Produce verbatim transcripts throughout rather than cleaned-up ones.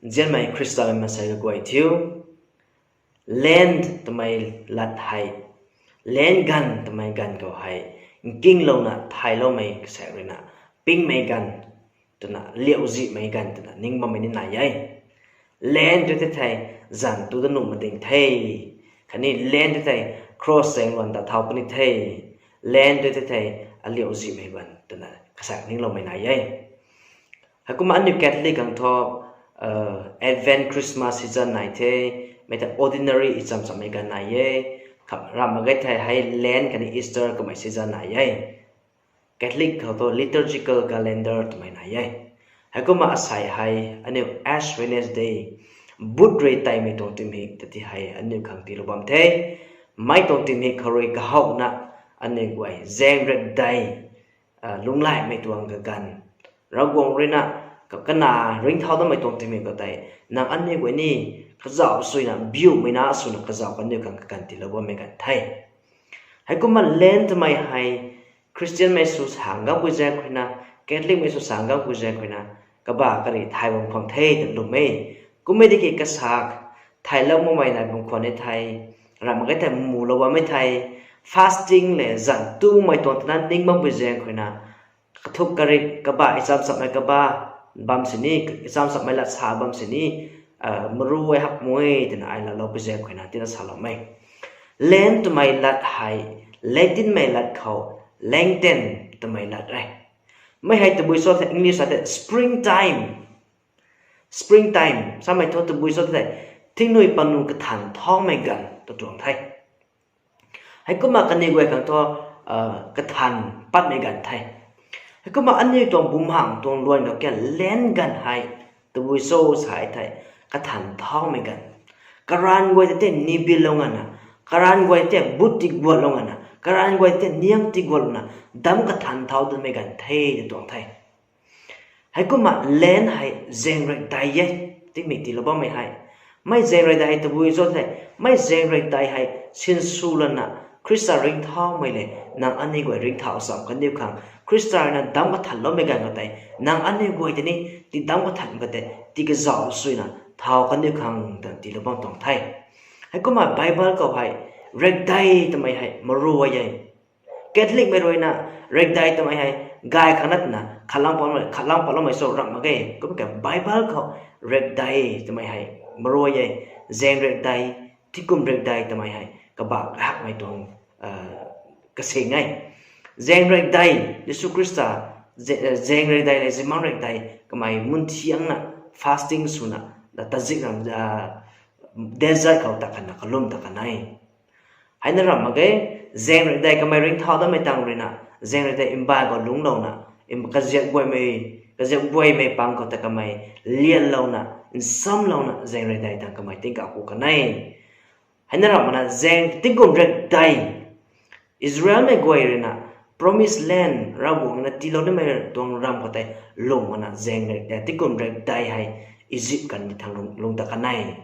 Nzianmei Khrista mei maansei kaguay thiu, Lent twmei lat hei, Lent ganv twmei ganv khou hei, nkinglouna thayloumei kasaek ruina, pingmei ganv twna, liauzihmei ganv twna ning bammei ni nai e. Lent tw thei thei, zan tu da nuh mading the. Khatni Lent tw thei, cross zaeng luan ta thau puni the. Lent tw thei thei, aliauzihmei ganv twna kasaek ningloumei nai e. Heikumna aniu Catholic khang thu, Advent, Christmas season nai the, mei ta ordinary icham chammei ganv nai e, kha ramh mak ge thei hei Lent khatni Easter kamei season nai e. Catholic khou thu liturgical calendar twmei nai e. Heikumna asei hei aniu Ash Wednesday, but rui teimei tuang timik ta ti hei aniu khang tiilou bam the. Mei tuang timik khou rui kahowna aniu guay zaeng rakdei, lunglaimei tuang kaganv, Ravguangc ruina, ka- kana ringcthau damei tuang timik khou tei, nang aniu guay ni kazauh suina, biumei na swna kazauh kaniw khang kaganv tiilou bammei ganv the. Heikumna Lent twmei hei Christianmei sw sang ganvpui zaeng khuina, Catholicmei sw sang ganvpui zaeng khuina, kabah kari thay bam khwan the twna lwm e. Kummei tiki kasak thaylou makmei nai bam khwan e thei, ramh mak ge thei mulou bammei thei, fasting le zan tumei tuang twna ning bampui zaeng khuina, kathuk karip kabah, icham chammei kabah bam sini, icham chammei lat sa bam sini, maruai hak mui twna ai laloupui zaeng khuina tina saloumei. Lent twmei lat hei Latinmei lat khou Lenten twmei lat re. Mei hei tabui cho the, English sa the springtime. Springtime samei thu tabui cho the, thingnui panu kathan thaumei ganv tw tuang the. Heikumna kaniw guay khang thu kathan patmei ganv the. Heikumna aniu tuang bumaengh tuang luan khou kia Lent ganv hei tabui cho sa thei, kathan thaumei ganv. Karanv guay tei nibilou ngana, karanv guay tei but tiguatlou ngana, karanv guay tei niang tiguatlouna, damc kathan thau danmei ganv the tw tuang the. Heikumna Lent hei zaeng rakdei e, tingmik tiilou bammei hei. Mei zaeng rakdei hei tabui cho the, mei zaeng rakdei hei sinsw lana, Khrista ringcthaumei le, nang aniu guay ringcthau cham kaniw khang, Khrista ruina damc kathanloumei ganv khou tei, nang aniu guay tei ni, ti damc kathan khou tei, ti kazauh suina, thau kaniw khang twna tiilou bam tuang the. Heikumna Bible khou hei, rakdei twmei hei maruai e. Catholicmei ruina, rakdei twmei hei, gay khang na twna, khatlang patloumei, khatlang patloumei cho ramh mak ge, kum ke Bible khou, rakdei twmei hei, maruai e, zaeng rakdei, tingkum rakdei twmei hei, kabah kahakmei tuang, kasing e. Zaeng rakdei, Jisu Khrista, zaeng rakdei le zimmang rakdei, kamei munthiangna, fasting swna, tazikna, desert khou ta khatna kalum ta kan e. Heina ramh mak ge, zaeng rakdei kamei ringcthau dammei tang ruina, zaeng rakdei mbai khou lungclouna, kaziap guaymei, kaziap guaymei pang khou ta kamei lianlouna, nsamlouna zaeng rakdei tang kamei tingkauh ku kan e. Heina ramh makna zaeng tingkum rakdei, Israelmei guay ruina, Promised Land Ravguangc na tiilou nimei tuang ramv khou tei lung makna zaeng rakdei, tingkum rakdei hei Egypt kan di thang lung ta kan e.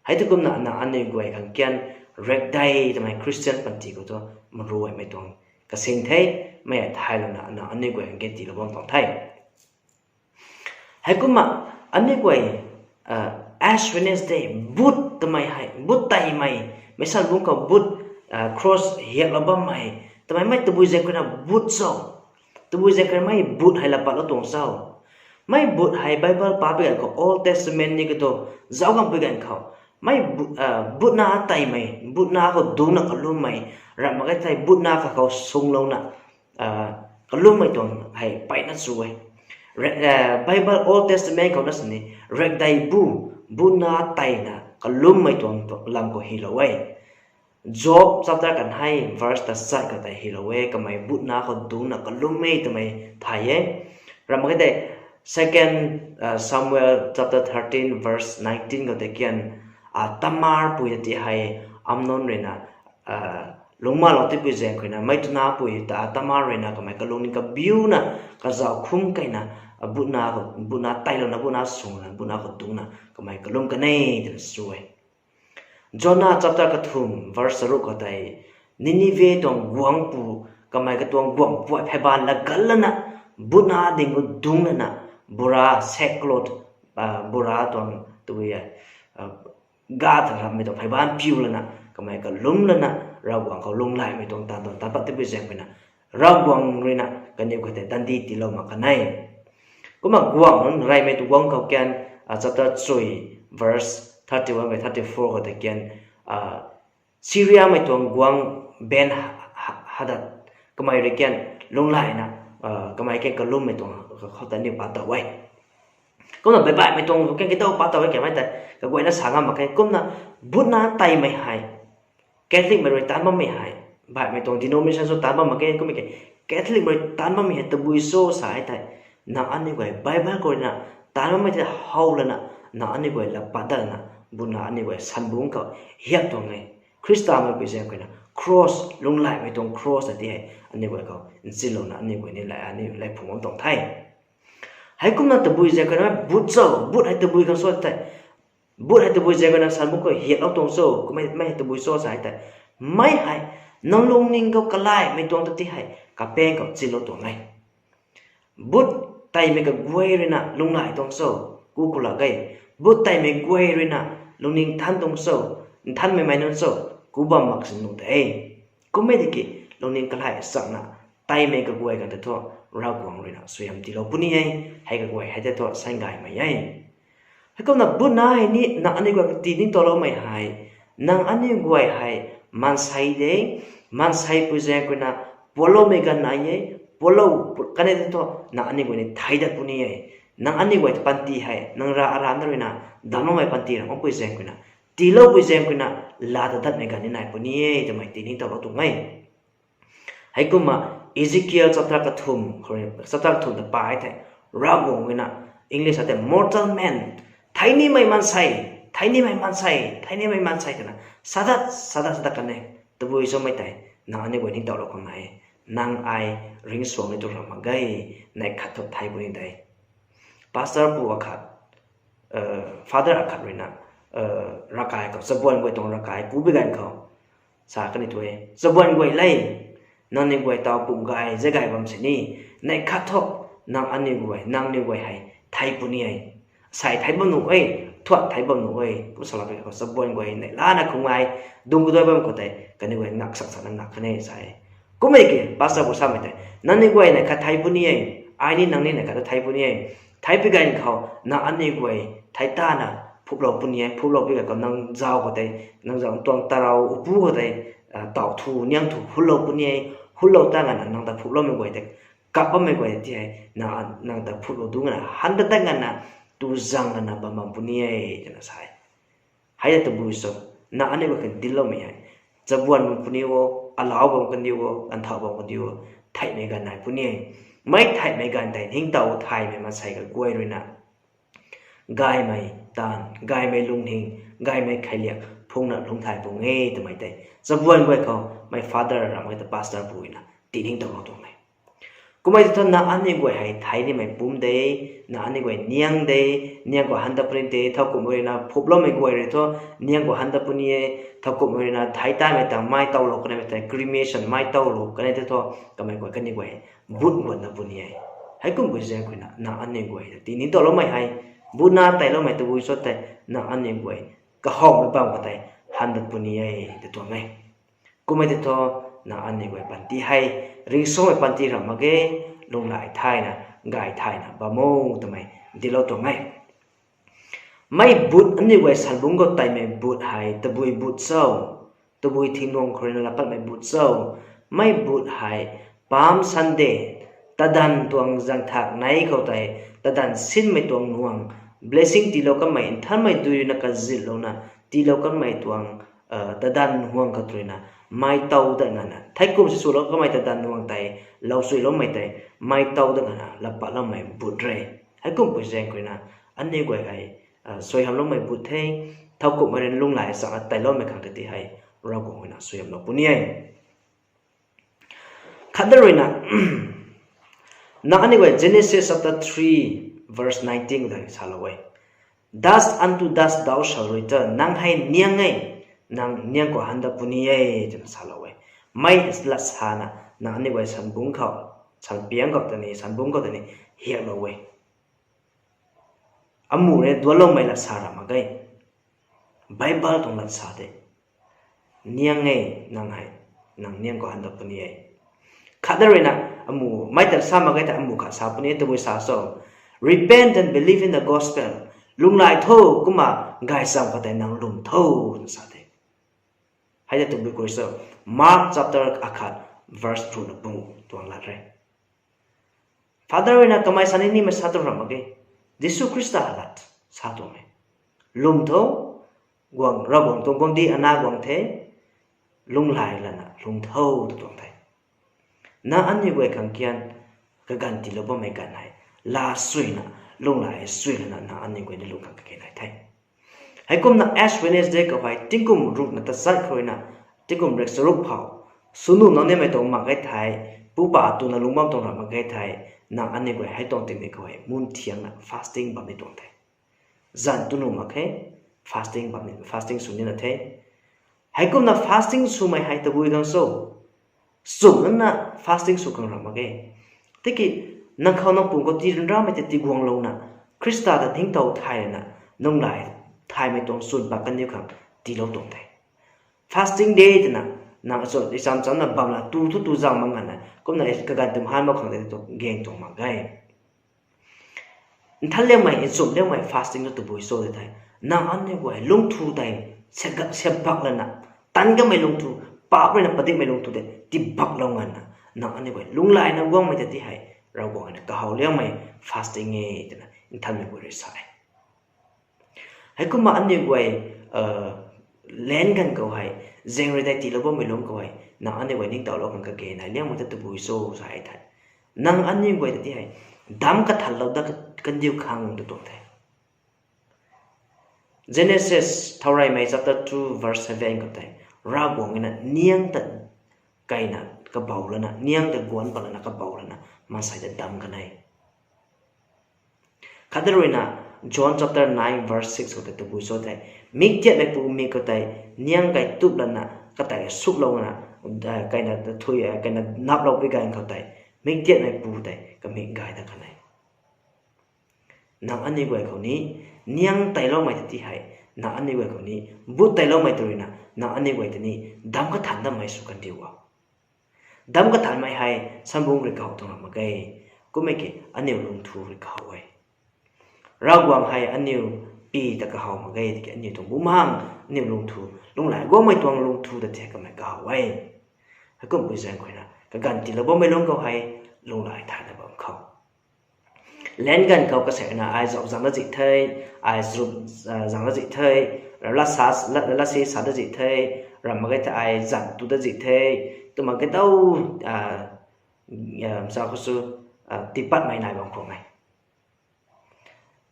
Hei tu kumna ana aniu guay khang kian rakdei twmei Christian panty khou thu maruaimei tuang kasing the, mei hei thaylouna ana aniu guay khang kian tiilou bam tuang the. Heikumna aniu guay Ash Wednesday, but twmei hei, but teimei, meisan bungc khou but, cross hiaklou bammei, twmei mei tabui zaeng khuina but cho, tabui zaeng khuina mei but hei la patlou tuang cho. Mei but hei Bible papui ganv khou Old Testament ni katu, zauc ganvpui ganv khou, mei butna teimei, butna khou dungcna kalummei, ramh mak ge thei butna kha khou sunglouna kalummei tuang hei mpeyna chu e. Bible Old Testament khou na sini rakdei bu, butna teina kalummei tuang lam khou hylou e. Job chapter kan hei verse tachat khou tei hylou e, kamei butna khou dungcna kalum e twmei thay e. Ramh mak ge thei Second Samuel chapter thirteen verse nineteen khou tei kian, Tamar pui ta ti hei Amnon ruina lungcmalou tipui zaeng khuina mei tuna pui ta Tamar ruina kamei kalung ni kabiuna kazauh khum keyna butna, butna teilouna butna sungna butna khou dungcna kamei kalum kan e twna chu e. Jona chapter kathumh verse charuk khou tei, Ninive tuang guangcpu, kamei katuang guangcpu pheyban latgan lana, butna ding khou dungc lana, bura, sackcloth, bura tuang tabui e, ga tha rammei tuang pheyban piu lana, kamei kalum lana, Ravguangc khou lunglaimei tuang taanv tuang taanv pat tipui zaeng khou na, Ravguangc rui na kaniw khou tei dandi tiilou mak kan e. Kumna guangc nunc reymei tu guang khou kan, chapter three, verse thirty one by thirty four khou tei kan, Syriamei tuang guangc Ben Hadad, kamei rui kan lunglaina, kamei kan kalummei tuang khou ta aniw pat tow e. Kumna baihmei tuang khou kan kadaw pat tow e kamei tei kaguayna sa ngam mak khe. Kumna butna teimei hei Catholicmei rui taanc bammei hei, baihmei tuang denomination sw taanc bam mak khe. Kummei ke Catholicmei rui taanc bammei hei tabui cho sa e thei, nang aniw guay Bible khou rui na taanc bammei tei how lana, nang aniw guay lat pat dat lana, butna aniw guay sanbungc khou hiak tuang e. Khristameipui zaeng khou na cross, lunglaimei tuang cross na ti hei aniw guay khou nchilouna aniw guay ni lay, aniw lay phung bam tuang the. Heikumna tabui zaeng khou na but cho, but hei tabui khang cho tei, but hei tabui zaeng khou na sanbungc khou hiaklou tuang cho, kummei mei hei tabui cho sa e tei, mei hei nang lungning khou kalaimei tuang ta ti hei kapaeng khou nchilou tuang e. But teimei kaguay rui na lunglai tuang cho, ku kulak e. But teimei guay rui na lungning nthan tuang cho, nthanmei mei nunc cho, ku bam mak sin nuh de. Kummei tiki lungning kalai chakna teimei kaguay khang tei thu Ravguangc rui na suaihiam tiilou puni e. Hei kaguay hei tei thu saenggaymei e. Heikumna butna hei ni nang aniw guay kati ningtowloumei hei, nang aniw guay hei maansei de, maanseipui zaeng khou na pualloumei ganv nai e, puallou kanei tei thu nang aniw guay ni thei dat puni e. Nang aniw guay panty hei nang ra aran na rui na damcloumei panty ra makpui zaeng khou na, tiiloupui zaeng khou na, laa ta datmei ganv ni nai puni e twmei ti ningtowlou tuang e. Heikumna Ezekiel chapter kathumh, chapter kathumh ta pa e thei, Ravguangc rui na, English a tei mortal man, thei nimei maansei, thei nimei maansei, thei nimei maansei twna sadat sadat sadat kan e. Tabui chomei tei nang aniw guay ningtowlou khang nai e. Nang ai ringcsuang ni tu ram mak ge, neih khat thu thei puni de. Pastor pu akhat, father akhat rui na, ravkai khou chabuan guay tuang ravkai kubi ganv khou sa kani tu e, chabuan guay le, nangniw guay taw pum gay zay gay bam sini, neih khat thu nang aniw guay, nangniw guay hei thei puni e. Sei thei bam nuh e, thuan thei bam nuh e, kum salou pei khou chabuan guay neih lana khung ai, dung kadai bam khou tei kaniw guay nak sak sakna nak kan e sa e. Kummei ke pastor pu samei tei, nangniw guay neih khat thei puni e, ai ni nang ni neih khat thei puni e. Thei pi ganv khou nang aniw guay thei tana phuplou puni e, phuplou pi ganv khou nang zauc khou tei, nang zauc tuang tarou upu khou tei, taw thu niang thu hunlou puni e. Hunlou ta nganvna nang ta phuploumei guay tei, kap bammei guay ti hei, nang ta phuplou du nganvna han ta ta nganvna, tu zang nganvna bam bam puni e twna sa e. Hei ta tabui cho, nang aniw guay kandinloumei hei, chabuan bam kaniw o, alau bam kaniw o, ganvthau bam kaniw o, theihmei ganv nai puni e. Mei theihmei ganv tei ningtow thaymei maansei kaguay rui na gaymei taanv, gaymei lungning, gaymei kheiliak phungna lungc thay pung e twmei tei chabuan guay khou mei father ramei ta pastor pu na ti ningtowlou tuang e. Kummei tei thu nang aniw guay hei thei nimei pum de, nang aniw guay niang de, niang khou han ta puni de, thowkumhmei rui na phuploumei guay rui thu niang khou han ta puni e, thowkumhmei rui na thei taimei tang mai towlou kanei tei, cremation mai towlou kanei tei thu, kamei guay kaniw guay but guatna puni e. Heikum bui zaeng khou na nang aniw guay ta ti ningtowloumei hei, buna teiloumei tabui cho tei, nang aniw guay kahawmei bam khou tei han ta puni e tw tuang e. Kummei tei thu, nang aniw guay panty hei ringcsuangmei panty ram mak ge, lunghlaic thayna, gay thayna bam o twmei dinclou tuang e. Mei but aniw guay sanbungc khou teimei but hei tabui but cho, tabui thingnuang khou rui na lat patmei but cho. Mei but hei Palm Sunday, tadanv tuang zangthak nei khou tei, tadanv sinmei tuang nuang, blessing tiilou kanmei, nthanmei dui rui na kazitlouna tiilou kanmei tuang tadanv nuang khou rui na, mei tow dat nganvna, theikum si swlou kanmei tadanv nuang tei, lou suiloumei tei, mei tow dat nganvna lat patloumei but re. Heikum pui zaeng khou rui na, aniw guay hei suaihiamloumei but the, thowkumhmei rui na lunghlaic chakna teiloumei khang tei hei, Ravguangc rui na suaihiamlou puni e. Khatna rui na, nang aniw guay Genesis chapter three verse nineteen khou tei salou e. Dust unto dust thou shalt return. Nang hei niang e, nang niang khou han dat puni e twna salou e. Mei lat sana, nang aniw guay sanbungc khou, sanpiang khou tei ni, sanbungc khou tei ni hiaklou e. Amu rui duanloumei lat sa ra mak ge. Bible tuang lat sa de. Niang e, nang hei, nang niang khou han dat puni e. Khat da ruina, amu, mei ta sa mak ge thei amu khat sa puni e, tabui sa so. Repent and believe in the gospel. Lunghlaic tho, kumna gaychamv khou tei nang lwm tho, na sa de. Hei de tabui khou so, Mark chapter akhat, verse two na pung tuang lat re. Father ruina kamei sa ni nimei sa tu ram mak ge. Jisu Khrista lat sa tuang e. Lwm tho, guang, Ravguangc tuang guangcdic ana guang the, lunghlaic lana lwm tho tu tuang the. Nang aniu guay khang kian kaganv tiilou bammei ganv hei, la suina, lunghlaic sui lana nang aniu guay ni lung khang kage nai the. Heikumna Ash Wednesday khou hei tingkum rukna tachat khou ruina, tingkum rek charuk phou, sw nuh nang nimei tuang mak ge thei, pupa tuna lung bam tuang ram mak ge thei, nang aniu guay hei tuang tingmik khou hei mun thiangna fasting bam ni tuang the. Zan tu nuh mak khe, fasting bam ni, fasting sw nina the. Heikumna fasting swmei hei tabui khang so, chumlana fasting sw khang ram mak ge. Tiki, nang khou nang pung khou tii ryanramei tei tiguanglouna, Khrista ta ningtow thay lana, nunglai thaymei tuang chwn pat kaniw khang tiilou tuang the. Fasting day twna, nang achu ichamchamna bamla tu thu tu zang mak nganvna, kumna kaganv tum han mak khang tei tu gang tuang mak ge. Nthan liangmei, nchumh liangmei fasting tu tabui cho de thei, nang aniu guay lungthu tei, siabak lana, tan kamei lungthu, paap ruina padikmei lungthu tei tiibaklou nganvna, nang aniu guay lunghlaicna guangmei tei ti hei, Ravguangc na kahaw liangmei fasting e twna nthanmei guay rui sa e. Heikumna aniu guay, len ganv khou hei, zaeng rui tei tiilou bammei lungc khou hei, nang aniu guay ningtowlou khang kage nai liangmei ta tabui cho sa e thei, nang aniu guay ta ti hei, damc kathanlou dat kandiu khang tu tuang the. Genesis thaureymei chapter two verse seven khou tei, Ravguangc na niang ta kaina kabou lana, niang ta guanc pat lana kabou lana, maansei ta damc kan e. Khat da ruina, John chapter nine verse six khou tei tabui cho thei, mik tiatmeipu mik khou tei, niang kai tup lana, katei suklou na, kaina thui, kaina naplou pi ganv khou tei, mik tiatmeipu tei kamik gay dat kan e. Nang aniu guay khou ni, niang teiloumei ta ti hei, nang aniu guay khou ni, but teiloumei tu ruina, nang aniu guay ta ni, damc kathan datmei sw kandiu a. Damc kathanmei hei, sambung rui kahaw tuang ram mak ge, kummei ki aniu lungthu rui kahaw e. Ravguangc hei aniu pi ta kahaw mak ge, tiki aniu tuang bumaengh, aniu lungthu, lunglai guangmei tuang lungthu ta ti kamei kahaw e. Heikumhpui zaeng khou ruina, kaganv tiilou bammei lungc khou hei, lunglai thayna bam khou. Len ganv khou kasena ai zauh zang dat zi the, ai zrup zang dat zi the, latsa, latsi sa dat zi the, ram mak ge thei ai zan tu dat zi the, twmei kadau, sa khou su, tiipatmei nai bam khwan e.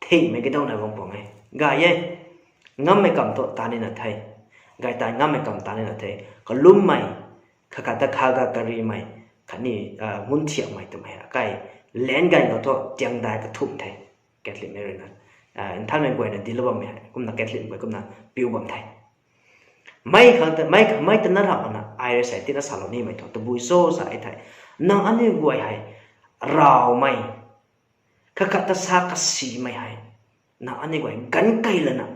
Themei kadau nai bam khwan e. Gay e, ngammei kam thu ta nina the. Gay tei ngammei kam ta nina the. Kalummei, khat khat ta khaga karimei, khatni, mun thiakmei twmei akai, len ganv khou thu tiangdai kathumh the. Catholicmei ruina, nthanmei guayna dinclou bammei hei, kumna Catholicmei guay kumna piu bam the. Mei khang ta, mei, mei ta na ramh ana, ai rui sei tina salou nimei thu tabui cho sa e thei, nang aniu guay hei, rawmei, khat khat ta sa kasimei hei, nang aniu guay ganv kei lana,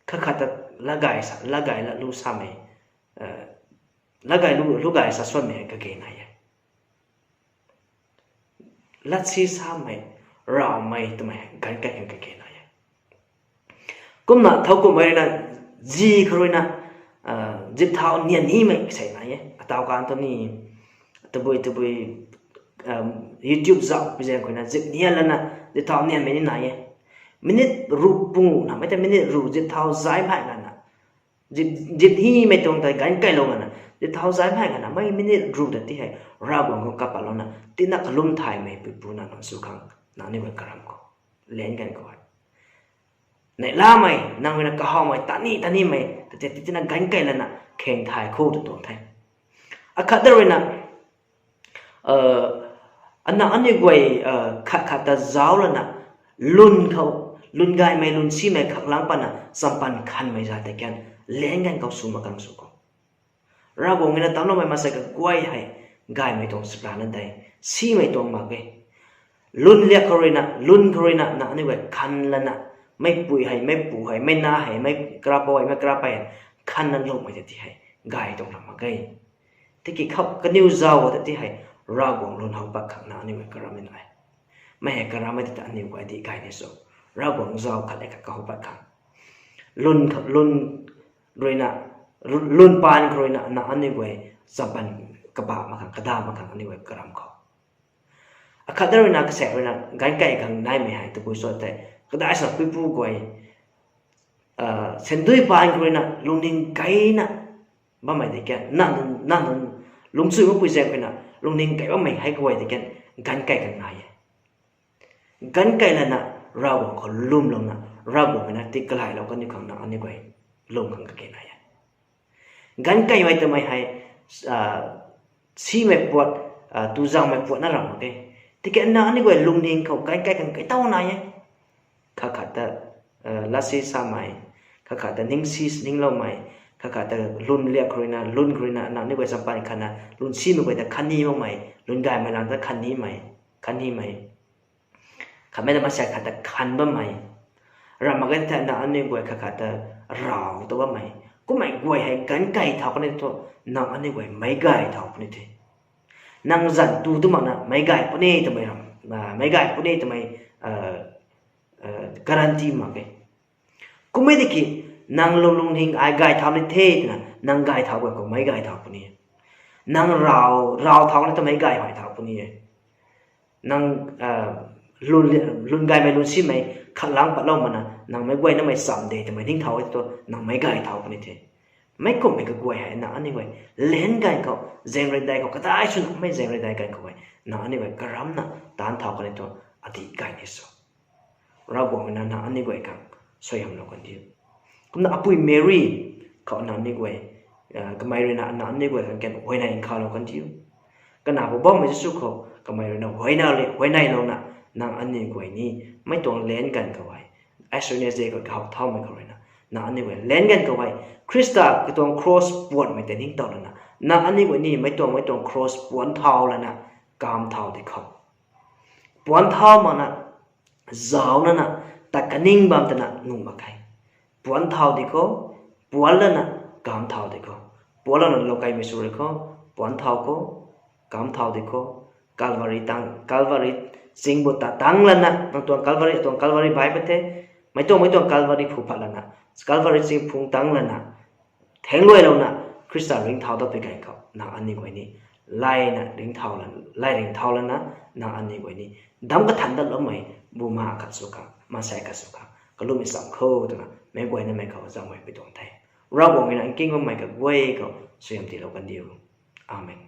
khat khat ta latgay sa, latgay latlu samei, latgay lu, lugay sa suanmei hei kage nai e. Latsi samei, rawmei twmei hei ganv kei hei kage nai e. Kumna thowkumhmei ruina, zi khou ruina, zip thau nian nimei sei nai e. Ataw kan thu ni, tabui tabui, YouTube zauh pi zaeng khou ruina zip nian lana, zip thau nianmei ni nai e. Minute ruh pung namei tei minute ruh zip thau zai mei nganvna, zip, zip himei tuang tei ganv keilou nganvna, zip thau zai mei nganvna, mei minute ruh ta ti hei, Ravguangc khou kapatlouna, tina kalum thaymei puipu na nang sw khang, nang aniu guay karam khou, len ganv khou hei. Neihlamei, nang ruina kahawmei, tani, tanimei, ta ti, tina ganv kei lana, kheng thay khou tu tuang the. Akhat da ruina, ana aniu guay, khat khat ta zauc lana, lun khou, lun gaymei, lun simei khaklang patna, champan khanmei za tei kan, len ganv khou sw mak khang sw khou. Ravguangc na damcloumei maansei kaguay hei, gaymei tuang chaklana dei, simei tuang mak e. Lun liak khou ruina, lun khou ruina, nang aniu guay khan lana, meicpui hei, meicpu hei, meic na hei, meic karapou hei, meic karapei hei, khan lana lungmei tei ti hei, gay tuang ram mak ge. Tiki khou kaniw zauc ta ti hei, Ravguangc lun how pat khang nang aniu guay karam ni nai. Mei hei karam e ti ta aniu guay di gay ni so. Ravguangc zauc khat e khat kahow pat khang. Lun, lun ruina, lun paan khou ruina, nang aniu guay, champan kaba mak khang, kada mak khang aniu guay karam khou. Akhat ruina kasaek ruina, ganv kai khang naimei hei, tabui so tei, kadai sa puipu guay, sandui paan khou ruina, lungning gayna, bammei de kan, nang, nang, lungchui makpui zaeng khou ruina, lungning gay bammei hei guay de kan, ganv kai khang nai e. Ganv kai lana, Ravguangc khou lwmlouna, Ravguangc na ti kalailou kaniw khang nang aniu guay, lwm khang kake nai e. Ganv kaimei twmei hei, simei puat, tuzangmei puat na ram mak e. Tiki nang aniu guay lungning khou ganv kai khang kaitow nai e. Khat khat ta, latsi samei, khat khat ta ningsi ningloumei, khat khat ta lun liak khou ruina, lun khou ruina, nang aniu guay champan khatna, lun simei guay ta khan ni makmei, lun gaymei lang ta khan nimei, khan nimei. Khatmei ta masaek khat ta khan bammei. Ram mak ge thei nang aniu guay khat khat ta raw ta bammei. Kummei guay hei ganv kai thau kani thu, nang aniu guay meic gay thau puni the. Nang zan tu tu makna meic gay puni twmei ram, meic gay puni twmei, guarantee mak e. Kummei tiki, nang lung lungning ai gay thau ni the twna, nang gay thau guay khou meic gay thau puni. Nang raw, raw thau ni twmei gay hei thau puni e. Nang, lun gaymei lun simei khat lang patlou makna, nang meic guay namei cham de twmei ning thau e tu, nang meic gay thau puni the. Meic kumhmei kaguay hei nang aniu guay, len ganv khou, zaeng rui dai khou, kadai swna mei zaeng rui dai ganv khou hei, nang aniu guay karamna, taanc thau kani thu, adih gay ni so. Ravguangc na nang aniu guay khang, suaihiamlou kandiu. Kumna apui Mary, khou nang aniu guay, kamei ruina nang aniu guay khang kan huayney nkhavlou kandiu. Kanac Poubauhmei Jisu khou, kamei ruina huayna le, huayneylouna, nang aniu guay ni, mei tuang len ganv khou hei, S N S J khou kahaw thaumei khou ruina, nang aniu guay len ganv khou hei, Khrista katuang cross puanmei tei ningtow lana, nang aniu guay ni, mei tuang, mei tuang cross puan thau lana, kam thau di khou. Puan thau makna, zauc nana, tat kaning bam tana nuh mak khe. Puan thau di khou, puan lana, kam thau di khou. Puan lana lou kaimei sw rui khou, puan thau khou, kam thau di khou. Calvary tang, Calvary ching bu ta tang lana, nang tuang Calvary, atuang Calvary bai pa the. Mei tuang, mei tuang Calvary phu phat lana, Calvary ching phung tang lana, thengluailouna, Khrista ringcthau dat pui ganv khou, nang aniu guay ni, layna ringcthau lana, lay ringcthau lana, nang aniu guay ni, dam kathan datloumei, bumaengh khat sw khang, maansei khat sw khang, kalummei cham khou twna, meic guay namei khou zaenghuay pui tuang the. Ravguangc na nking bammei kaguay khou, suaihiam tiilou kandiu. Amen.